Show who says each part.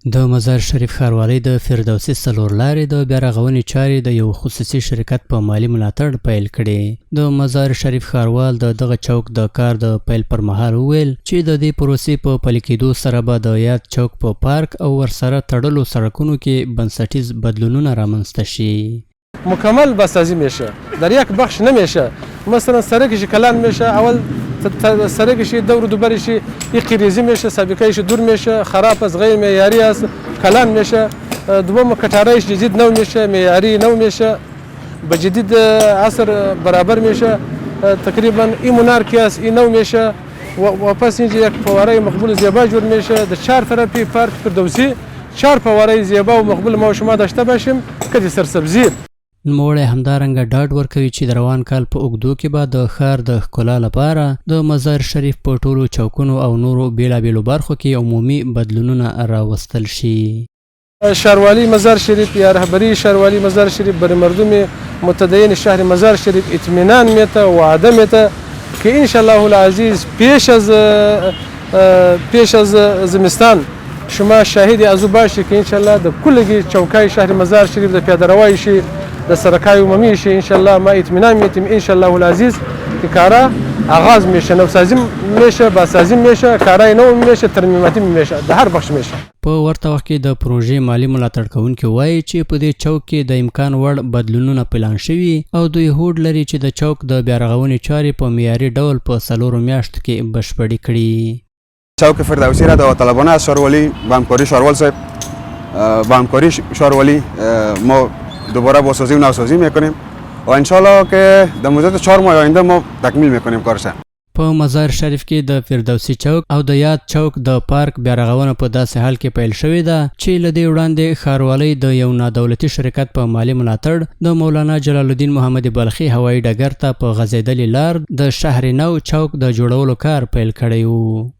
Speaker 1: د مزار شریف ښاروالۍ د فردوسي څلور لارې د بیارغونې چارې د یو خصوصي شرکت په مالي ملاتړ پیل کړې. د مزار شریف ښاروال د دغه چوک د کار د پیل پر مهال وویل چې د دې پروسې په پلي کېدو سره به د یاد چوک په پارک او ورسره تړلو سړکونو کې بنسټیز بدلونونه رامنځته شي.
Speaker 2: مکمل بازسازی میشه، در یک بخش نمیشه. مثلا سرکش کلان میشه، اول سرکش دور دوبرش ای قیریزی میشه، سابقهش دور میشه، خراب است، غیر معیاری است، کلان میشه. دوم کټارایش جدید نو میشه، معیاری نو میشه، به جدید عصر برابر میشه. تقریبا ای منار که است ای نو میشه و پس اینجا یک فواره مقبول زیبا جور میشه. در چهار طرفی پارک فردوسی چهار فواره زیبا و مقبول ما و شما داشته باشیم که سرسبزی.
Speaker 1: نوموړی همدارنګه ډاډ ورکوي چې د روان کال په اوږدو کې به د ښار د ښکلا لپاره د مزار شریف په ټولو چوکونو او نورو بېلابېلو برخو کې عمومي بدلونونه راوستل شي.
Speaker 2: شاروالی مزار شریف یا رهبری شاروالی مزار شریف بر مردم متدین شهر مزار شریف اطمینان میته، وعده میته که ان شاء الله العزیز پیش از زمستان شما شاهد از او باشی که انشالله د کلگی چوکای شهر مزار شریف، د پیاده روای شي، د سرکای عمومي شي، انشالله ما اطمینان میتیم انشالله العزیز که کارا آغاز میشه، نوسازی میشه، بازسازی میشه، کارای نو میشه، ترمیماتی میشه، د هر بخش میشه.
Speaker 1: په ورته وخت کې د پروژې مالي ملاتړ کوونکي وایي چې په دې چوک کې د امکان وړ بدلونونه پلان شوي او دوی هوډ لري چې د چوک د بیارغونې چارې په معیاري ډول په 4 میاشتو کې بشپړې کړي.
Speaker 3: چوک فردوسی را داوطلبانه از شاروالی با همکاری شاروال صاحب، با همکاری شاروالی ما دوباره بازسازی و نوسازی میکنیم و انشالله که در مدت 4 ماه آینده ما تکمیل میکنیم کارش.
Speaker 1: په مزار شریف کې د فردوسي چوک او د یاد چوک د پارک بیارغونه په داسې حال کې پیل شوې ده چې له دې وړاندې ښاروالۍ د یو نادولتي شرکت په مالي ملاتړ د مولانا جلال الدین محمد بلخي هوایي ډګر ته په غځېدلې لار د شهر نو چوک د جوړولو کار پیل کړی و.